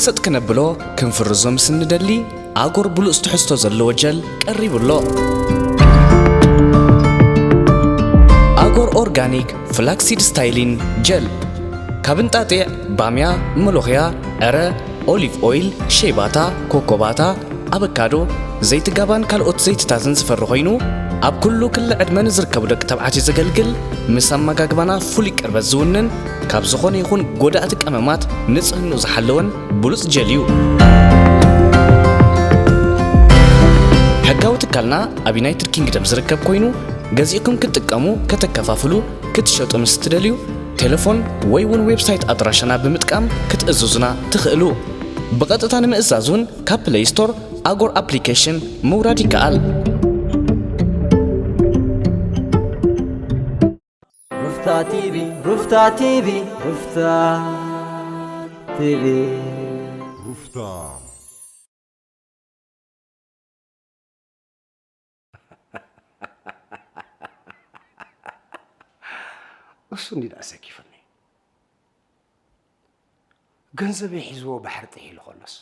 ሰጥ ክነብሎ ክንፍርዞ ምስ እንደሊ ኣጎር ብሉጽ ትሕዝቶ ዘለዎ ጀል ቀሪቡ ኣሎ። ኣጎር ኦርጋኒክ ፍላክሲድ ስታይሊን ጀል ካብ እንጣጢዕ፣ ባምያ፣ መሎኽያ፣ ዕረ፣ ኦሊቭ ኦይል፣ ሸይባታ፣ ኮኮባታ፣ ኣበካዶ፣ ዘይቲ ጋባን ካልኦት ዘይትታትን ዝፈሪ ኮይኑ፣ ኣብ ኩሉ ክሊ ዕድመ ንዝርከቡ ደቂ ተባዕትዮ ዘገልግል፣ ምስ ኣመጋግባና ፍሉይ ቅርበት ዝውንን፣ ካብ ዝኾነ ይኹን ጎዳእቲ ቀመማት ንጽህንኡ ዝሓለወን ብሉጽ ጀል እዩ። ሕጋዊ ትካልና ኣብ ዩናይትድ ኪንግደም ዝርከብ ኮይኑ፣ ገዚእኩም ክትጥቀሙ፣ ከተከፋፍሉ፣ ክትሸጡ ምስ ትደልዩ፣ ቴሌፎን ወይ እውን ዌብሳይት ኣድራሻና ብምጥቃም ክትእዝዙና ትኽእሉ። ብቐጥታ ንምእዛዝ እውን ካብ ፕለይ ስቶር ኣጎር ኣፕሊኬሽን ምውራድ ይከኣል። ሩፍታ ቲቪ፣ ሩፍታ ቲቪ፣ ሩፍታ ቲቪ። ሩፍታ። እሱ እንዲ ደኣ ሰኪፈኒ። ገንዘበይ ሒዝዎ ባሕሪ ጥሒሉ ከሎስ፣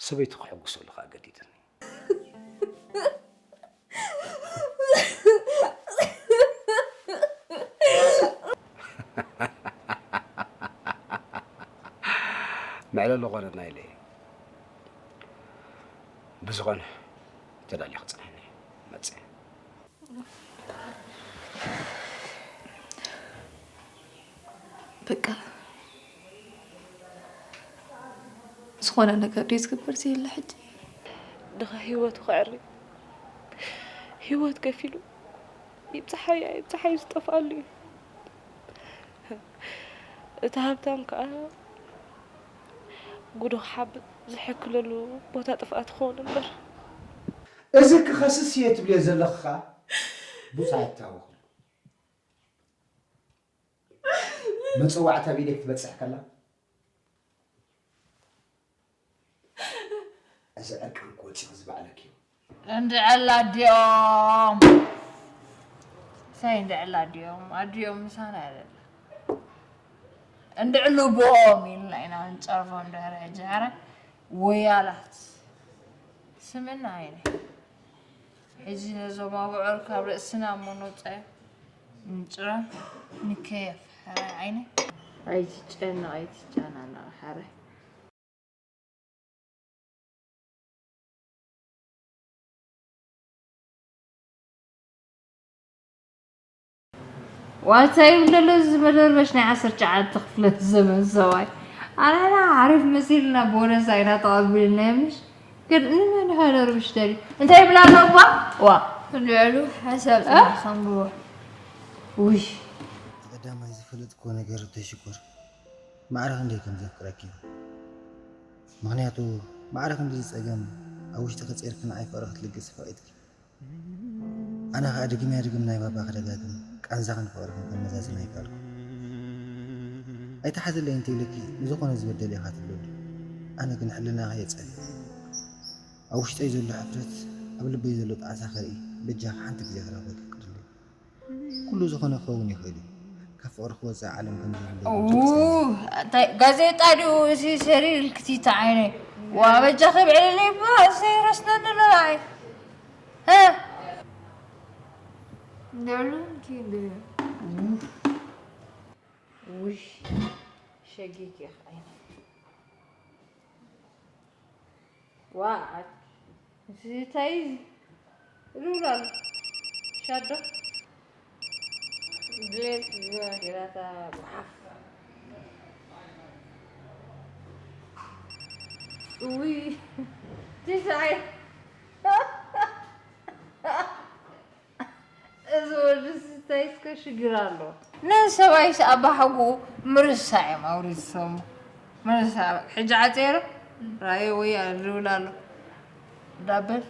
ሰበይቱ ክሕጉሰሉ ከኣ ገዲድኒ። መዕለሊ ኾነና ኢለ እየ። ብዝኾነ፣ ተዳልዩ ክጽንሐኒ እየ። መጽእ። በቃ፣ ዝኾነ ነገር ድዩ ዝግበር ዘየለ ሕጂ? ድኻ ህይወቱ ከዕሪ፣ ህይወት ከፊሉ፣ ይብጽሓዮ ኣይብጽሓዮ ዝጠፍኣሉ እዩ። እቲ ሃብታም ከኣ ጉዱ ክሓብእ ዝሕክለሉ ቦታ ጥፍኣት ክኸውን እምበር። እዚ ክኸስስ እየ ትብልዮ ዘለኺ ከኣ ብጻይ ኣይትታወኽሉ። መጸዋዕታ ቢለ ክትበጽሕ ከላ፣ እዚ ዕርቃን ክወጽእ ዝበዕለኪ እዩ። እንድዕል ኣዲኦም። ሳይ እንድዕል ኣዲኦም። ኣዲኦም ምሳና ያለላ። እንድዕል ልቦም ኢልና ኢና ንጸርፎም ድሕሪ ሕጂ። ኧረ ወያላት። ስምና ኣይነ። ሕጂ ነዞም ኣቡዑር ካብ ርእስና እሞ ነውጻዮም። እንጭረ ንከየፍ። ኧረ ዓይነ። ኣይትጨነቕ፣ ኣይትጨናነቕ። ኧረ። ዋታ ይብለሎ እዚ መደርበሽ ናይ ዓሰርተ ትሽዓተ ክፍለ ዘመን ሰብኣይ። ኣናና ዓሪፍ መሲልና ቦነስ ኣይና ተቐቢልና ምሽ? ግን ንመን ኢኻ ደርብሽ ደልዩ? እንታይ ይብላ ኣሎ እባ? ዋ። ልዕሉ ሓሳብ እ? ጽናሕ ከንብቦ። ውይ። እቲ ቀዳማይ ዝፈለጥክዎ ነገር ተሽኮር። ማዕረ ክንደይ ከም ዘፍቅረኪ እዩ። ምኽንያቱ ማዕረ ክንድዚ ጸገም ኣብ ውሽጥኺ ጸይርኪ ንዓይ ፍቕሪ ክትልግሲ ፈቒድኪ። ኣነ ኸኣ ድግምያ ድግም ናይ ባባኺ ደጋግም ቃንዛኽን ፍቕርኽን ከመዛዝን ኣይከኣልኩን። ኣይትሓዝለይ እንተኢለኪ ንዝኾነ ዝበደለ ኢኻ ትብለሉ። ኣነ ግን ሕልናኺ እየ ጸሊእ። ኣብ ውሽጠይ ዘሎ ሕፍረት፣ ኣብ ልበይ ዘሎ ጣዕሳ ከርኢ በጃኺ ሓንቲ ግዜ ክረኽበኪ ፍቅድለይ። ኩሉ ዝኾነ ክኸውን ይኽእል እዩ። ካብ ፍቕሪ ክወጽእ ዓለም ከም ዘይብሎ ኡ፣ ብግልጺ እዩ። እንታይ ጋዜጣ ድዩ እዚ ሰሪር ክትይታ ዓይነይ? ዋ፣ በጃኺ ብዕልለይ እባ ዘይረስነኒ ኣሎ ንዓይ። እ? ልዕሉ እንኪ እንደ ውይ፣ ሸጊግ ኢኻ ዓይነይ። ዋዓት። እዚ እንታይ እዩ? ሉላል። ሻዶ። ድሌት ገራታ ጓሓፍ። ውይ። ትስዓይ። እዚ ወዲ እንታይ እስከ ሽግር ኣሎ? ነዚ ሰብኣይስ ኣባሓጎኡ ምርሳዕ እዮም ኣውሪሶሞ። ምርሳዕ በቃ። ሕጂ ዓፀየ ዶ? ራእየ ወይ ይብል ኣሎ። ዳበል።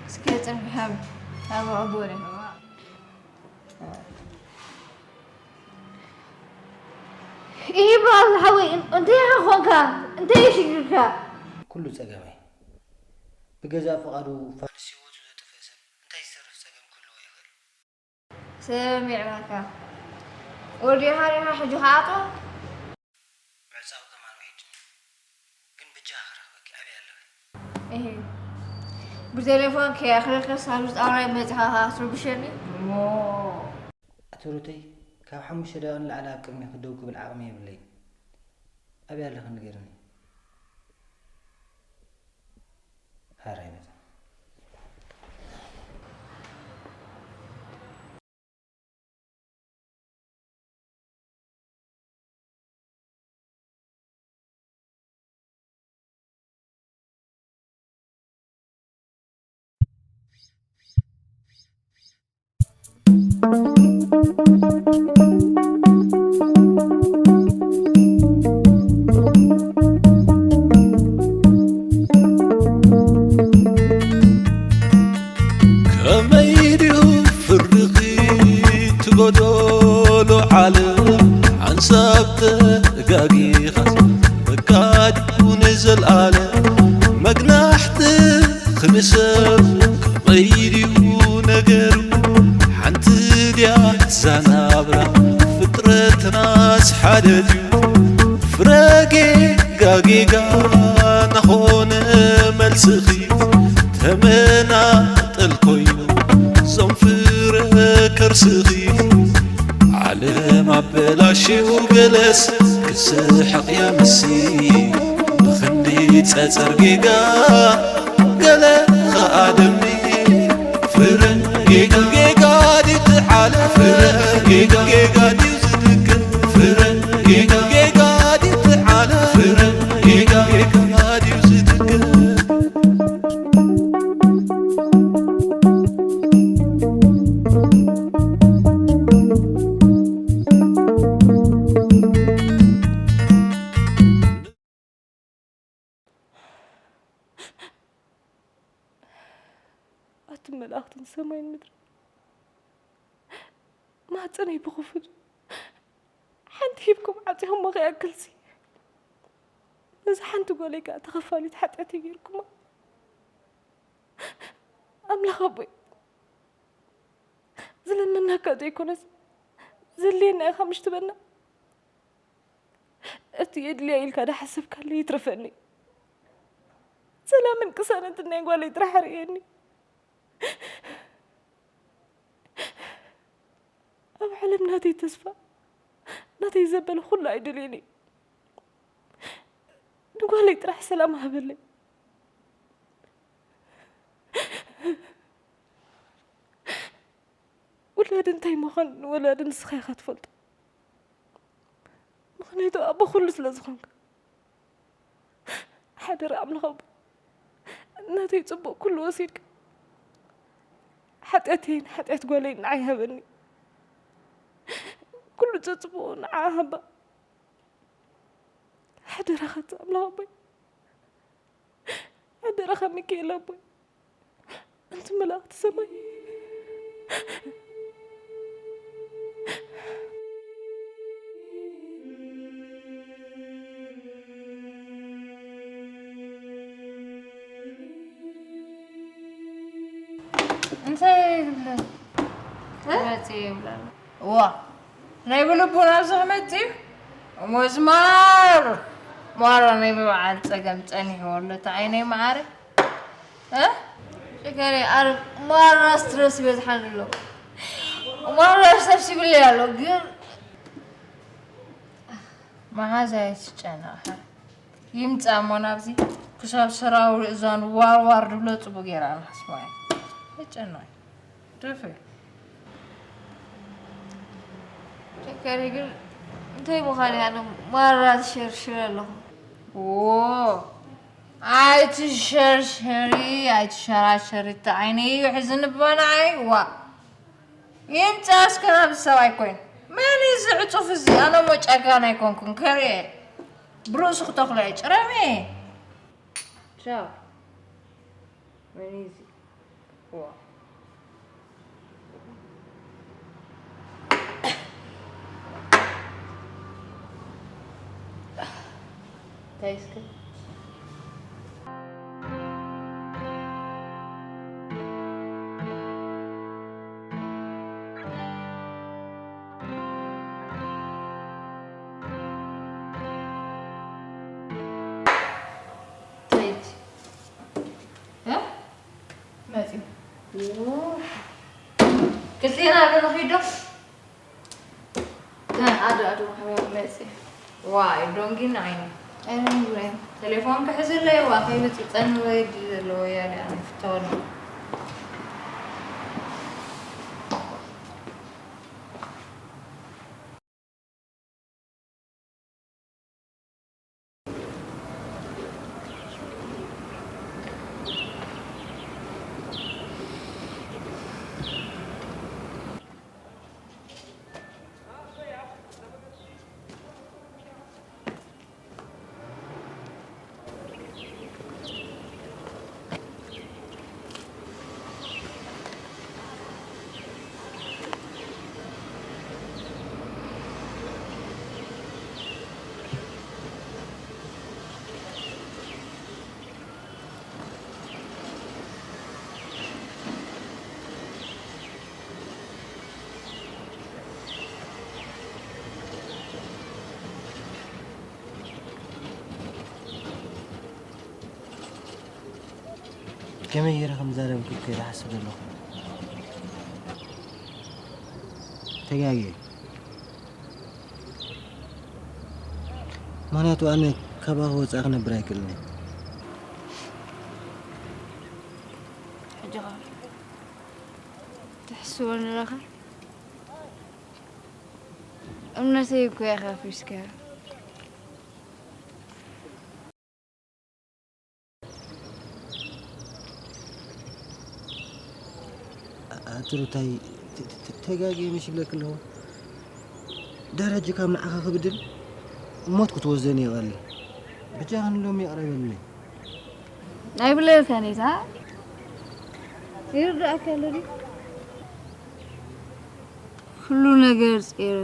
እስከ ፅንሒ ሓብ። ኣብ ኣቦነ። ይህ በዓል ሓወይ እንታይ ኢኻ ኮንካ? እንታይ እዩ ሽግርካ? ኩሉ ጸገመይ ብገዛእ ፍቓዱ ፋንሲ ህይወቱ ዘጥፍእ ሰብ እንታይ ዝተርፍ ጸገም ክህልዎ ይኽእል? ሰሚዕናካ። ወዲ ሃሪኻ ሕጂ ክኣቶ? ምዕጻው ከማን ውሒድ። እህ፣ ብቴሌፎን ከይኣኽለልካ ሳብ ዝጣውራይ መጺኻ ከኣ ክትርብሸኒ? እሞ ኣቶ ሩተይ፣ ካብ ሓሙሽተ ደቂቕ ንላዕሊ ኣብ ቅድሚ ክደው ክብል ዓቕሚ የብለይን። ኣበይ ኣለኺ ንገርኒ። ሃራይ መጸ። ከመይ ድዩ ፍርኺ ትጎዶሎ ዓለም ሓንሳብ ተጋጊኻስ በቃ ድዩ ንዘልኣለም መግናሕቲ ክንሰብ ከመይ ድዩ ነገሩ ሓንቲ ድያ ዛናብራ ፍጥረትናስ ሓደ ድዩ ፍረ ጌጋ ጌጋ ናኾነ መልስኺ ተመናጠል ኮይኑ ዞም ፍረ ከርስኺ ዓለም ኣበላሽው ገለስ ክስሕቕ የምሲ ብኽንዲ ጸጸር ጌጋ ገለ ኸኣ ደሚ ፍረ ጌጋ ጌጋ ድዩ ትዓለ ፍረ ጌጋ ጌጋ ድዩ ዝድግም ፍረ ጌጋ ጌጋ ድዩ ትዓለ ፍረ ጌጋ ጌጋ ድዩ ዝድግም ኣቱም መላእኽትን ሰማይን ምድርን፣ ማህፀነይ ብኽፉት ሓንቲ ሂብኩም ዓፂኹሞ ከይኣክልሲ፣ ነዛ ሓንቲ ጓለይ ከዓ ተኸፋሊት ሓጢኣተይ ገይርኩማ። ኣምላኽ ኣቦይ፣ ዝለመናካ ዘይኮነስ፣ ዘድልየና ኢኻ ምሽ ትበና። እቲ የድልያ ኢልካ ዳሓሰብካለይ ይትረፈኒ። ሰላምን ቅሳነትን ናይ ጓለይ ጥራሕ ርእየኒ። ኣብ ዓለም ናተይ ተስፋ፣ ናተይ ዘበለ ኩሉ ኣይደልየን እዩ። ንጓለይ ጥራሕ ሰላም ሃበለይ። ውላድ እንታይ ምዃን ንወላዲ ንስኻ ኢኻ ትፈልጦ። ምኽንያቱ ኣቦ ኩሉ ስለ ዝኾንካ። ሓደራ ኣምላኽ ኣቦ፣ ናተይ ጽቡቕ ኩሉ ወሲድካ፣ ሓጢኣተይን ሓጢኣት ጓለይን ንዓይ ሃበኒ። ኩሉ ዘጽብቑ ንዓ ሃባ። ሓደራኻ ኣምላኽ ኣቦይ። ሓደራኻ ሚካኤል ኣቦይ፣ ኣንቲ መላእኽቲ ሰማይ። እንታይ ይብለን? እ? መጽእ ይብለን። ዋ፣ ናይ ብልቡ ናብዚ ክመጽእ እዩ? እሞ እዚ ማር፣ ማራ ናይ ምብዓል ጸገም ጸኒሕዎ ኣሎ፣ እቲ ዓይነይ መዓረ። እ? ሽከረይ፣ ኣረ፣ ማራ ስትረስ ይበዝሓኒ ኣሎ። ማራ ሰብሲብለይ ኣሎ፣ ግን መሓዛይ ኣይትጨነቕ። ይምጻእ እሞ ናብዚ ክሳብ ሰራው ርእዛኑ ዋር ዋር ድብሎ ጽቡቅ ጌራ ንሓስባ እየ። ኣይጨነቕ። ደፊ። ሸከሪ ግን እንታይ ምዃን እያ? ኣነ ማራ ትሸርሽር ኣለኹ። ዎ፣ ኣይትሸርሸሪ፣ ኣይትሸራሸሪ፣ እቲ ዓይነይ እዩ ሕዝን እባ ንዓይ። ዋ፣ ይምጻእ እስከ ናብዚ ሰብኣይ ኮይኑ። መን እዩ እዚ ዕጹፍ እዚ? ኣነ እሞ ጨካን ኣይኮንኩን፣ ከርእየ። ብርእሱ ክተኽሎ እየ፣ ጭረሚ። ቻው። መን እዩ እዚ? ዋ። እንታይ እስከ? እንታይ እቲ? ክልቴና ዶ ንኸይድ ዶ? ኣዶ ኣዶ ማሕበር መጽ። ዋይ ዶንጊን ዓይኒ። ኣይነን ጉራይ። ቴሌፎን ክሕዝለይ ዋ ከይብጽጸኒ ወይ ድዩ ዘለዎ ያለ ኣነ ፍተወሉ። ከመይ ገይረ ከም ዝዛረበኪ ከይደ ሓስብ ዘለኹ። ተጋግየ። ምኽንያቱ ኣነ ካባኺ ወፃኢ ክነብር ኣይክእልን እየ። ሕጂ ኸ ትሕስቦ ኣለኻ? እምነተይ እኮ ኢኻ ኣፍሪስካዮ። ኣቲ ሩታይ፣ ተ-፣ ተ-፣ ተጋግየ ምሽ ይብለኪ ኣለኹ። ደረጅ ካብ ንዓኻ ክብድል ሞት ክትወስደኒ ይቐልል። ብጃኽን ሎሚ ይቕረ ይበልለይ። ኣይብለልካን እየ፣ ይርድኣካ ኣሎ ድዩ? ኩሉ ነገር ጸይረ፣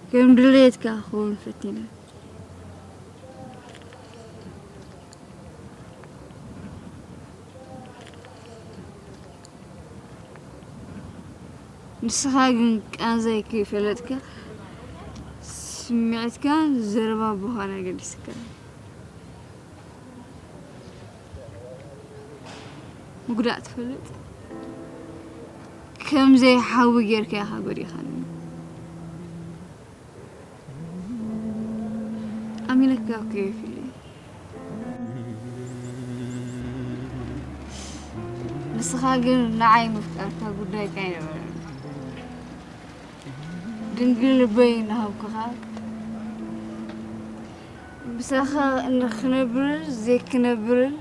ከም ድሌትካ ክኸውን ፈቲነ። ንስኻ ግን ቃንዛይ ከይፈለጥካ፣ ስምዒትካ ዘረባ ኣቦኻን ኣገዲስካ። ምግዳእ ትፈልጥ? ከም ዘይሓዊ ጌርካ ኢኻ ጎዲእካኒ። ኣሚነካ እኮ እየ ፊሊ። ንስኻ ግን ንዓይ ምፍቃርካ ጉዳይካ ኣይነበረን። ድንግል ልበይ እናሃብኩኻ፣ ምሳኻ ንኽነብርን ዘይክነብርን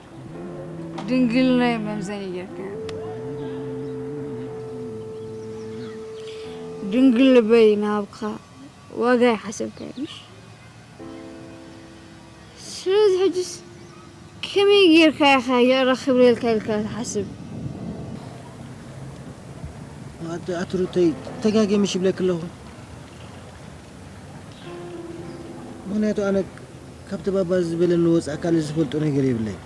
ድንግልናይ መምዘኒ ጌርካዮ። ድንግል ልበይ እናሃብኩኻ ዋጋ ይሓሰብካዮ፣ ምሽ? ስለዚ ሕጅስ ከመይ ጌርካ ኢኻ ይቕረ ክብለልካ ኢልካ ትሓስብ? ኣቲ-፣ ኣቲ ሩተይ፣ ተጋግየ ምሽ ይብለኪ ኣለኹ። ምኽንያቱ ኣነ ካብቲ ባባ ዝበለኒ ወፃእ ካልእ ዝፈልጦ ነገር የብለይ።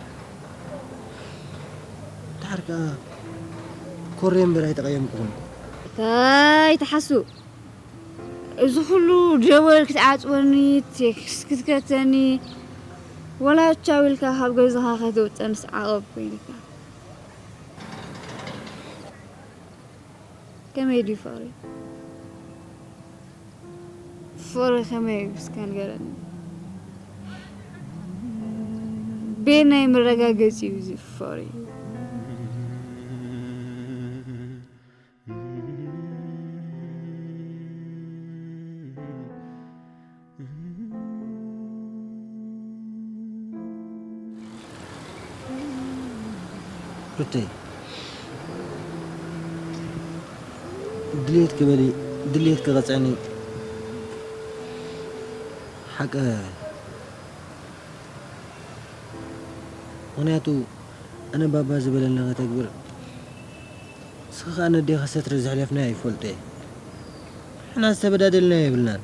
ድሓር ከኣ ኮሬ እምበር ኣይተቐየምኩኹን። እንታይ ትሓስብ? እዚ ኩሉ ደወል ክትዓጽወኒ፣ ቴክስት ክትከተኒ፣ ወላ ቻው ኢልካ ካብ ገዛኻ ከይትወጸንስ ዓቐብ ኮይኑካ። ከመይ ድዩ ፍቕሪ? ፍቕሪ ከመይ እዩ እስከ ንገረኒ። በየናይ መረጋገጺ እዩ እዚ ፍቕሪ? ሩተይ፣ ድልየት ክበሊ፣ ድልየት ክቐጽዕኒ ሓቀ። ምኽንያቱ ኣነ ባባ ዝበለኒ ከተግብር፣ ንስኻ ከኣ ነዴኻ ሰትሪ ዘሕለፍናዮ ይፈልጦ እየ። ንሕና ዝተበዳደልናዮ የብልናን።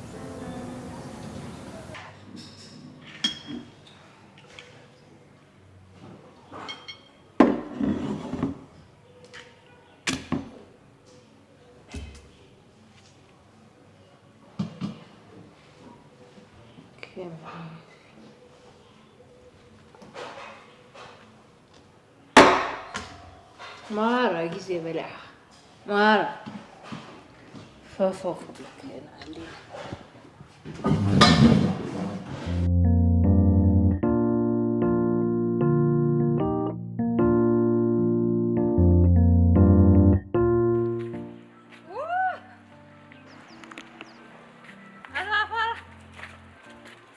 ማራ ግዜ በሊዕኻ። ማራ። ፈፎ ክብለካ ኢና ኣሊና። ኣዛ ፋራ፣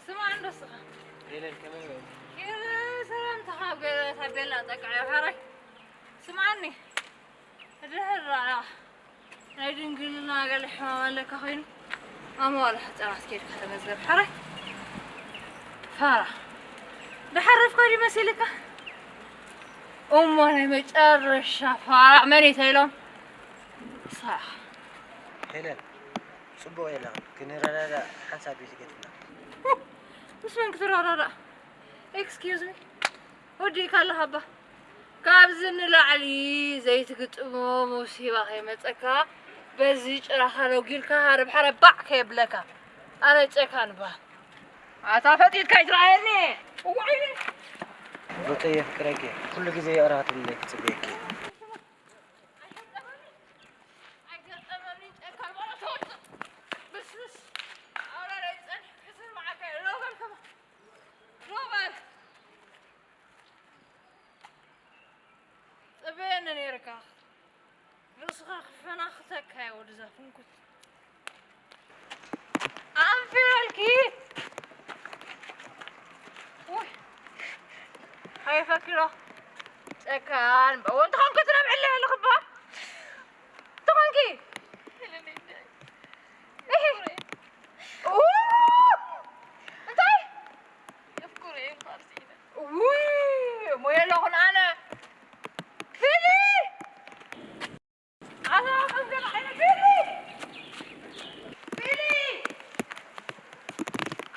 ስማዕ እንዶ እስኻ። ሄለን፣ ከመይ በል? ሄለን፣ ሰላምታኻ ኣብ ገለ ታቤላ ጠቅዐ፣ ሕራይ። ስምዓኒ፣ ድሕር ደኣ ናይ ድንግልና ገለ ሕማም ኣለካ ኮይኑ፣ ኣማዋል ሕጻናት ኬድካ ተመዝገብ፣ ሕራይ። ፋራ፣ ደሓር ረፍካ ድዩ መሲልካ? እሞ ናይ መጨረሻ ፋራ መን እዩ ተኢሎም? ንስኻ ኢኻ። ሄለን፣ ጽቡቕ የለን፣ ክንረዳዳእ ሓንሳብ ቤት ገድፍና። ምስ መን ክትረዳዳእ? ኤክስኪዩዝ ሚ፣ ወዲእካ ኣለኻ እባ። ካብዚ ንላዕሊ ዘይትግጥሞ ሙሲባ ከይመጸካ፣ በዚ ጭራኻ ሎጊልካ ሃረብ ሓረብ ባዕ ከየብለካ። ኣረ ጨካን እባ። ኣታ ፈጢጥካ ኣይትረኣየኒ። እዋይ። ሩተየ ፍቅረኪ፣ ኩሉ ግዜ ይቕረ ክትብለይ ክጽበየኪ። ኣይገጠመኒ፣ ጨካን ማለት ትወጽእ። ብስብስ። ኣውራ ናይ ጸንሕ ክስር መዓከ። ሮበል ከማ-፣ ሮበል። ጽበየኒ ነይርካ። ርእስኻ ክፈናኽተካ እየ ወድዛ ፍንኩት። ኣንፊረልኪ። ውይ። ሓይፈኪ ዶ? ጨካን። በወ እንተኾንኪ ትነብዕለይ ኣለኽባ። እንተኾንኪ። እሂ። ኡ! እንታይ? የፍቅሬ እንኳን ሲነ። ውይ፣ እሞ የለኹን ኣነ። ፊሊ! ኣታ ከምዚ ዓይነት ፊሊ! ፊሊ!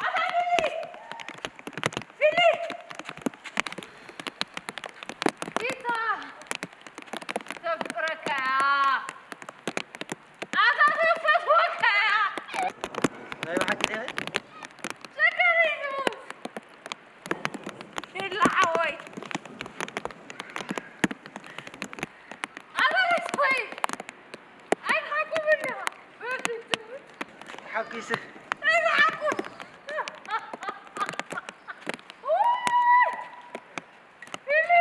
ኣታ ፊሊ! ፊሊ! ፊታ! ተፍቅረካ እያ። ኣታ ተፈትወካ እያ። ናይ ብሓቂ ዲኺ? ሸገረይ ትሙት። ፊሊ ሓወይ። ኣታ ተስፋይ። ኣይትሓቁፍኒ ኢኻ። በርድቲ ትሙት። ተሓጒሰ። ኣይትሓቁፍ። ውይ! ፊሊ!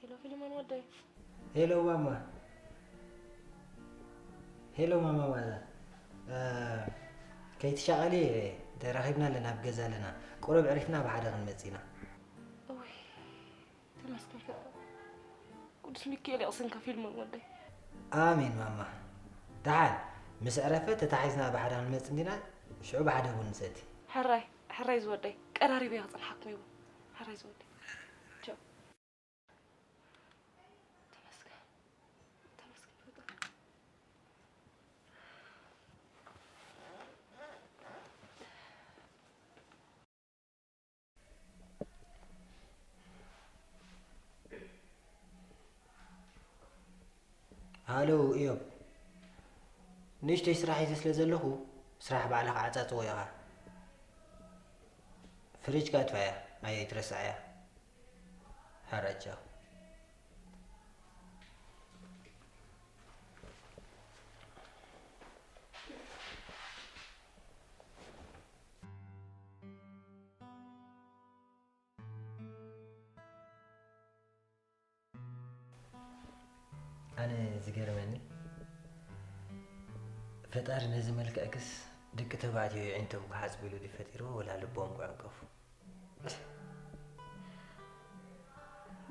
ሄሎ ፊልሞን ወደይ። ሄሎ ማማ። ሄሎ ማማ ማዛ። እ፣ ከይትሻቐሊ፣ ተራኺብና ኣለና፣ ኣብ ገዛ ኣለና። ቁሩብ ዕሪፍና ብሓደ ክንመጽእ ኢና። እውይ፣ ተመስገን ፈጣሪ። ቅዱስ ሚካኤል የቕስንካ ፊልሞን ወደይ። ኣሜን ማማ። ደሓን ምስ ዕረፈ ተታሒዝና ብሓደ ክንመጽእ እንዲና፣ ሽዑ ብሓደ ቡን ንሰቲ። ሕራይ፣ ሕራይ ዝወደይ። ቀራሪበ ክጽንሓኩም ይቡ። ሕራይ ዝወደይ። ቻው። ተመስገን። ተመስገን ፈጣሪ። ሃሎ እዮብ፣ ንእሽተይ ስራሕ ሒዘ ስለ ዘለኹ፣ ስራሕ ባዕልኻ ዓጻጽዎ ኢኻ። ፍሪጅ ከኣ ኣጥፍኣያ፣ ኣይትረስዓያ። ሓራጃ። ኣነ ዝገርመኒ፣ ፈጣሪ ነዚ መልክዕክስ ደቂ ተባዕትዮ የዒንቶም ክሓጽቡ ኢሉ ድዩ ፈጢርዎ፣ ወላ ልቦም ክዕንቀፉ?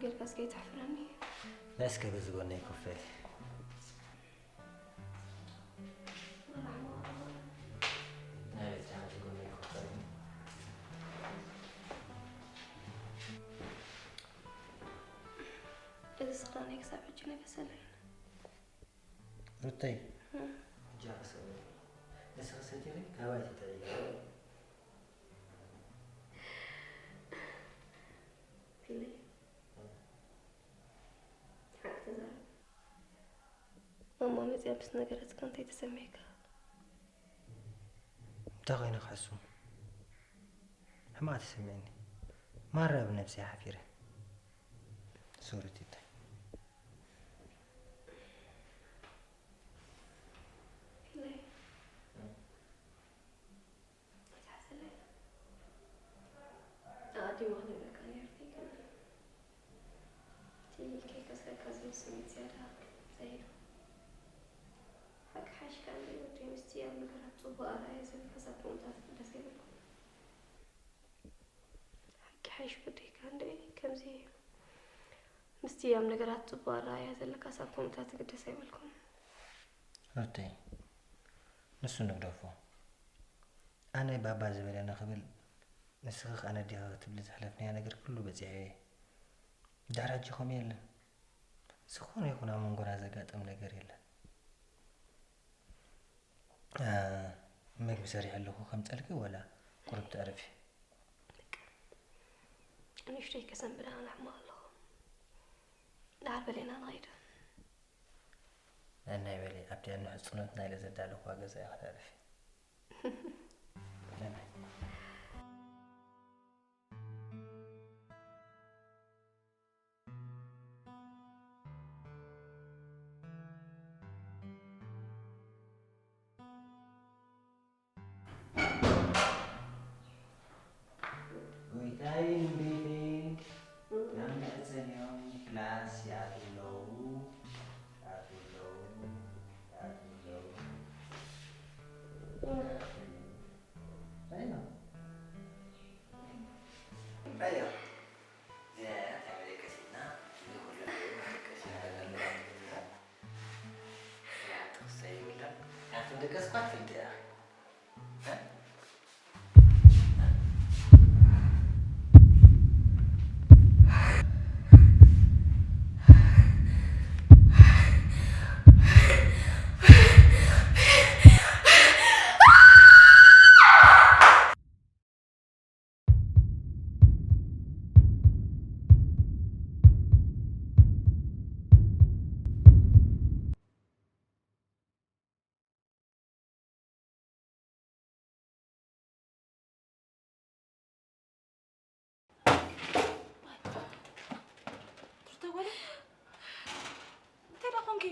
ጌርካስ ከይተሕፍረኒ። ነስከ በዚ ጎነይ ኮፍ በሊ። ናይ ቤት ሓንቲ ጎነይ ኮፍ በሊ። ስኽራነይ ክሳብ ሕጂ ነገሰለይ። ሩተይ፣ ሕጂ ኣኽሰብ ንስኺ ሰቲኺ ካባይ ትጥዕይ። ፊለይ፣ ሓቂ ተዛረብ። ማማ መፅያ ምስ ነገረትካ እንታይ ተሰሚዕካ? እንታይ ኮይነ ክሕሱ? ሕማቕ ተሰሚዕኒ። ማራ ብነብሰይ ሓፊረ። ሶሪ ቲታይ። ፊለይ። ኣይትሓዘለይ። ኣቐዲመ ክነግረካ ነይሩ ከይከኣለ። እቲ ከይከስረካ ዝብል ስምዒት ዝያዳ ዘየዶ። ሓቂ ሓሽካ እንደ ወደይ ምስቲ ኣብ ነገራት ጽቡቕ ኣረኣእያ ዘለካ ሳብ ከምኡታት ደስ ኣይበልኩን። ሓቂ ሓይሽ ወደይ ከኣ እንደ ከምዚ ምስቲ ኣብ ነገራት ጽቡቕ ኣረኣእያ ዘለካ ሳብ ከምኡታት ግደስ ኣይበልኩን። ሩተይ፣ ንሱ ንግደፎ። ኣነ ባባ ዝበለኒ ክብል፣ ንስኺ ከኣ ነዴኺ ክትብሊ ዘሕለፍናዮ ነገር ኩሉ በጺሐዮ እየ። ድሕሪ ሕጂ ከምኡ የለን። ዝኾነ ይኹን ኣብ መንጎና ዘጋጥም ነገር የለን። እ፣ መግቢ ሰሪሐ ኣለኹ ከምጸልኪ ወላ ቁሩብ ተዕርፊ? በቃ፣ ንእሽተይ ከሰንብዳ ኣነ ሕማቕ ኣለኹ። ደሓር በሌና ንኸይድ። ነናይ በሊ ኣብቲ ኣንሕጽኖት ናይለ ዘዳለኹዋ ገዛ ኢኻ ተዕርፊ። ነናይ። ጎይታይን ቤተይን ናብ መዕጸኒኦም ክላስ ይኣትዉ ኣለዉ፣ ይኣትዉ ኣለዉ፣ ይኣትዉ ኣለዉ። እንታይ ነው? እንታይ እዮም? እዚኣ እንታይ መደቀሲትና? እዚ ኩሉ መደቀሲና ዘለዋ። ጥቕሲ የብላን። ናብቲ ደቀስ እኳ ትፈልጥ እያ። እንታይ ደኣ ኾንኪ?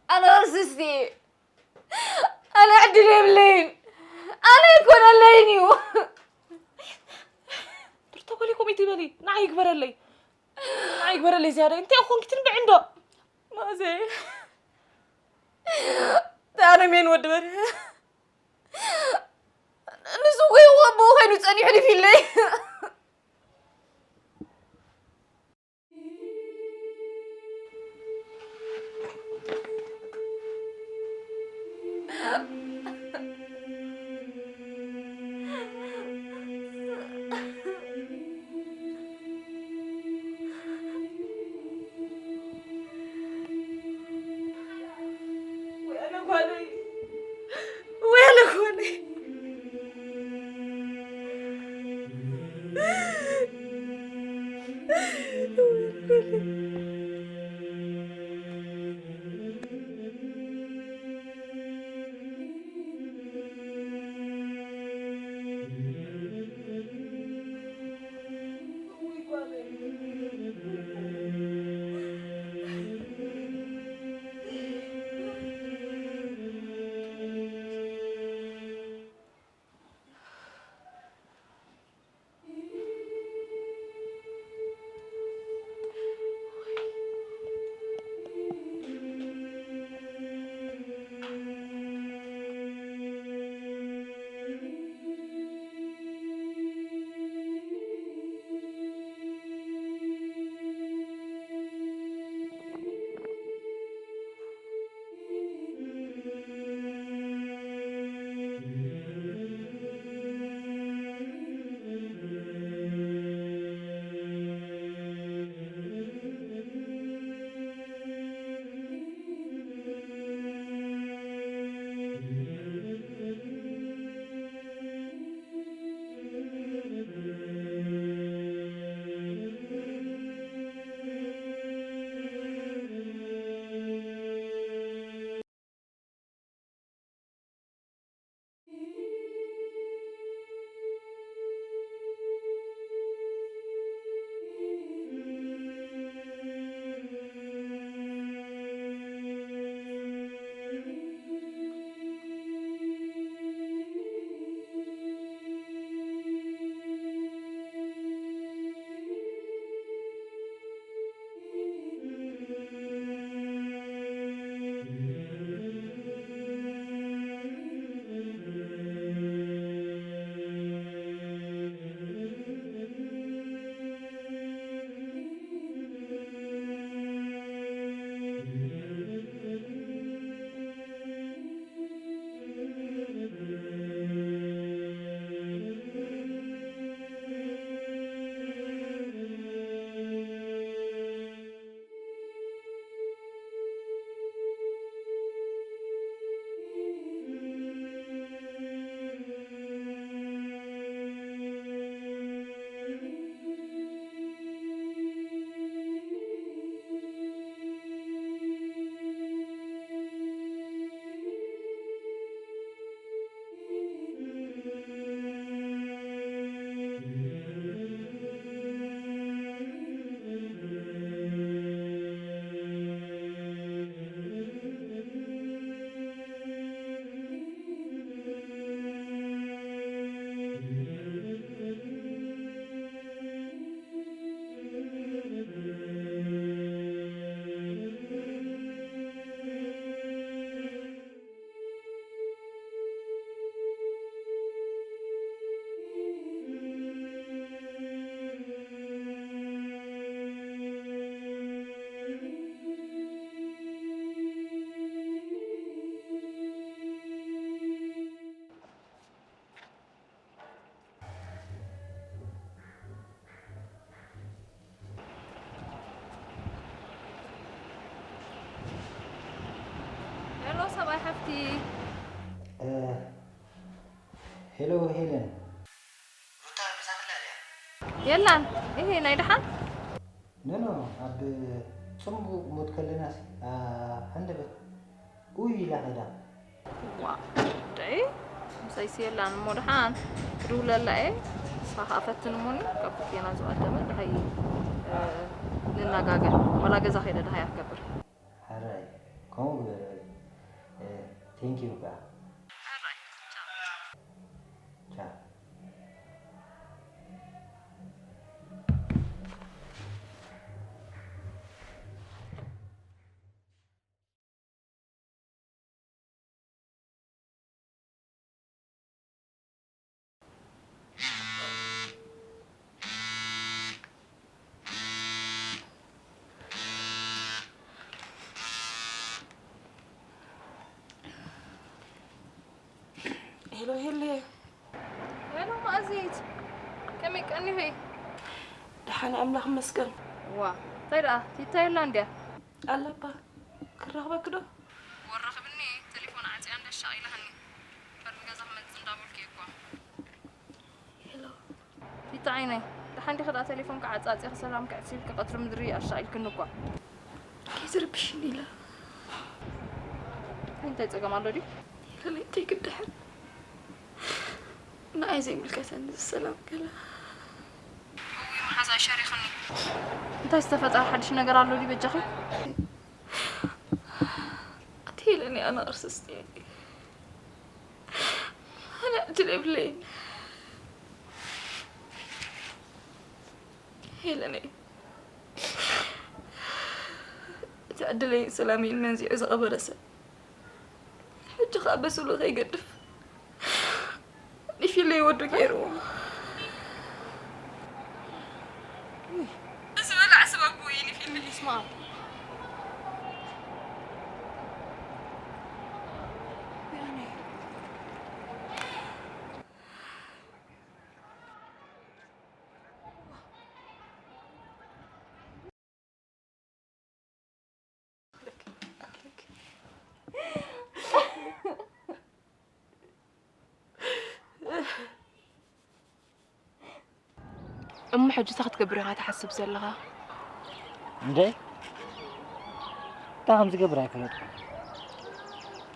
ኣነ ቅርስስቲ እየ። ኣነ ዕድል የብለይን። ኣነ ኣይኮነለይን እዩ። ዶክተር ጓለይ ከምኡ ትበሊ? ንዓይ ይግበረለይ። ንዓይ ይግበረለይ ዝያዳ። እንታይ ኮንኪ ትንብዒ እንዶ? ማዘ። ኣነ ሜን ወዲ በርሀ። ንሱ እኮ እዩ ኣቦኡ ኮይኑ ጸኒሑ ልፊለይ። ወይ ኣነ ጓለይ፣ ሓፍቲ። እ፣ ሄሎ ሄለን። ሩታ ምሳኻ ኣላ ድያ? የላን። ይሄ ናይ ደሓን? ኖ፣ ኖ፣ ኣብ ጽምቡቕ ሞት ከለናስ፣ ኣ፣ ሃንደበት ኡይ ኢላ ኸይዳ። ዋ፣ ደይ፣ ምሳይሲ የላን እሞ ደሓን ክድውለላ እየ። ንስኻ ኸኣ ፈትን እሞኒ፣ ካብ ክልቴና ዝቐደመ ደሃይ፣ እ፣ ንነጋገር። ዋላ ገዛ ከይደ ደሃያ ክገብር። ሕራይ፣ ከምኡ ግበር በል። እ፣ ቴንኪዩ ከኣ። ሕራይ፣ ቻው። ቻው። ሄሎ ሄሎ። ሄሎ ማእዚት፣ ከመይ ቀኒኺ? ደሓን ኣምላኽ ይመስገን። ዋ፣ እንታይ ደኣ ቲታ የላ እንድያ? ኣለባ፣ ክራኽበኪ ዶ? ወራኽብኒ፣ ቴሌፎን ዓጽያ እንዳ ኣሻቒላሃኒ። ፈርሚ ገዛ ክመጽእ እንዳበልኩ እየ እኮ። ሄሎ። ቲታ ዓይነይ፣ ደሓን ዲኺ ደኣ ቴሌፎንኪ ዓጻጺኺ ሰላም ክዕጽ ኢልኪ ቀትሪ ምድሪ ኣሻቒልክኒ እኳ። ከይትርብሽኒ ኢለ። እንታይ ጸገም ኣሎ ድዩ? የለለይ፣ እንታይ ክድሕር? ንዓይ ዘይምልከተኒ እዚ ሰላም ገለ። እውይ መሓዛ ሸሪኽኒ። እንታይ ዝተፈጠረ ሓድሽ ነገር ኣሎ ድዩ በጃኺ? ኣቲ ሄለኒ ኣነ ቅርስስቲ። ኣነ ዕድል የብለይን። ሄለነይ፣ እቲ ዕድለይን ሰላመይን መንዚዑ ዝቐበረ ሰብ፣ ሕጂ ኸኣ በስሉ ከይገድፍ፣ ኒፊለይ ወዱ ገይርዎ። እዚ በላዕ ሰብ ኣቦ እዩ ኒፊለይ። ስማ። እሞ ሕጂ እንታይ ክትገብር ኢኻ ትሓስብ ዘለኻ? እንደ እንታይ ከም ዝገብር ኣይፈለጥኩን።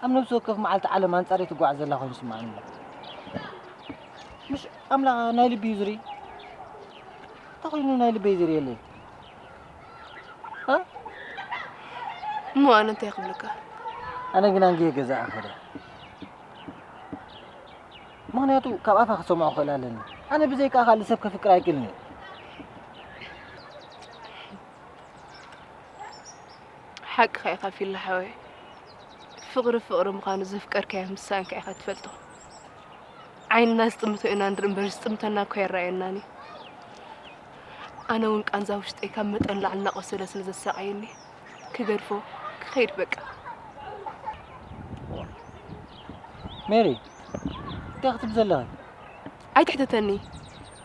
ኣብ ነፍሲ ወከፍ መዓልቲ ዓለም ኣንጻረይ ትጓዓዝ ዘላ ኮይኑ ይስምዓኒ ኣሎ። ምሽ ኣምላኽ ናይ ልቢ እዩ ዝርኢ። እንታይ ኮይኑ ናይ ልበይ ዝርእየለይ? እ? እሞ ኣነ እንታይ ክብለካ? ኣነ ግን ኣንጊየ ገዛ እየ ከደ። ምኽንያቱ ካብ ኣፋ ክሰምዖ ክኽእል ኣለኒ። ኣነ ብዘይካ ካልእ ሰብ ከፍቅር ኣይክእልን እየ። ሓቅኻ ኢኻ ፊላ ሓወይ። ፍቕሪ ፍቕሪ ምዃኑ ዘፍቀርካዮ ምስ ሰኣንካ ኢኻ ትፈልጦ። ዓይንና ዝጥምቶ ኢና ንርኢ እምበር ዝጥምተና እኮ ኣይረኣየናን እዩ። ኣነ እውን ቃንዛ ውሽጠይ ካብ መጠን ላዕሊ እናቖሰለ ስለ ዘሳቐየኒ ክገድፎ ክኸይድ በቃ። ሜሪ፣ እንታይ ክትብል ዘለኺ? ኣይትሕተተኒ።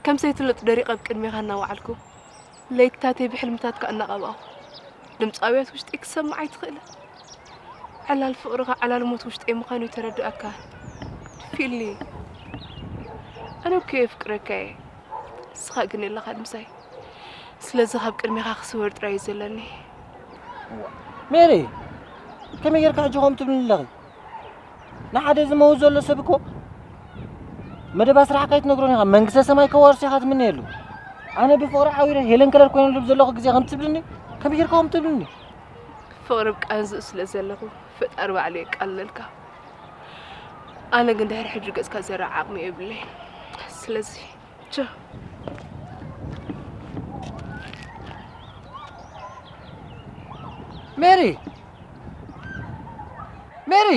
ከም ሰይትለጥ ደሪቐ ኣብ ቅድሜኻ እናወዓልኩ ለይትታተይ ብሕልምታትካ እናቐባእኹ ድምፂ ኣብያት ውሽጠይ ክሰምዕ ኣይትኽእልን። ዕላል ፍቕርኻ ዕላል ሞት ውሽጠይ ምዃኑ ይተረድኣካ ፊሊ። ኣነ እኮ የፍቅረካ እየ፣ ንስኻ ግን የለኻን ምሳይ። ስለዚ ካብ ቅድሜኻ ክስወር ጥራይ እዩ ዘለኒ። ሜሪ፣ ከመይ ጌርካ ሕጂ ከምኡ ትብልኒ ኣለኺ? ንሓደ ዝመውት ዘሎ ሰብ እኮ መደባ ስራሕ ከይትነግሮን ኢኻ መንግስተ ሰማይ ከዋርሶ ኢኻ ትምነየሉ። ኣነ ብፍቕሪ ዓዊረ ሄለን ከለር ኮይነሉ ዘለኹ ግዜ ከም ትብልኒ፣ ከመይ ጌርካ ከም ትብልኒ? ፍቕሪ ብቃንዝኡ ስለ ዘለኹ ፈጣሪ ባዕሉ የቃልለልካ። ኣነ ግን ድሕሪ ሕጂ ገጽካ ዘርእ ዓቕሚ የብለይ። ስለዚ ቻው። ሜሪ! ሜሪ!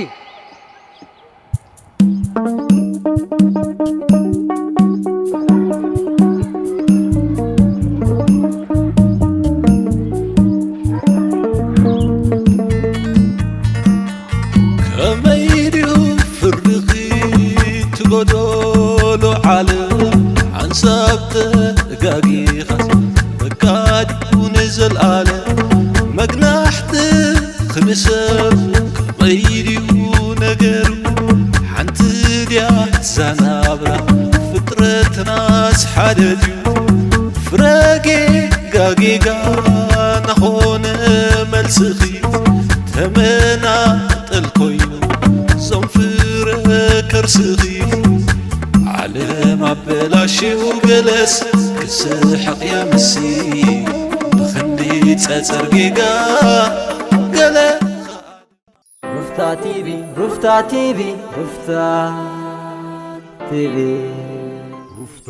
ከመይ ድዩ ፍርድኺ ትጎደሎ ዓለም ሓንሳብ ተጋጊኻስ በቃ ድዩ ንዘልኣለም መግናሕትኺ ንሰብ ከመይ ድዩ ዛናብራ ፍጥረትናስ ሓደ ድዩ? ፍረ ጌጋ ጌጋ ናኾነ መልስኺ፣ ተመናጠል ኮይኑ ዞም ፍረ ከርስኺ። ዓለም ኣበላሽው ገለስ ክስሕቕ የምሲ፣ ብኽንዲ ጸጸር ጌጋ ገለ። ሩፍታ ቲቪ፣ ሩፍታ ቲቪ፣ ሩፍታ ቲቪ። ሩፍታ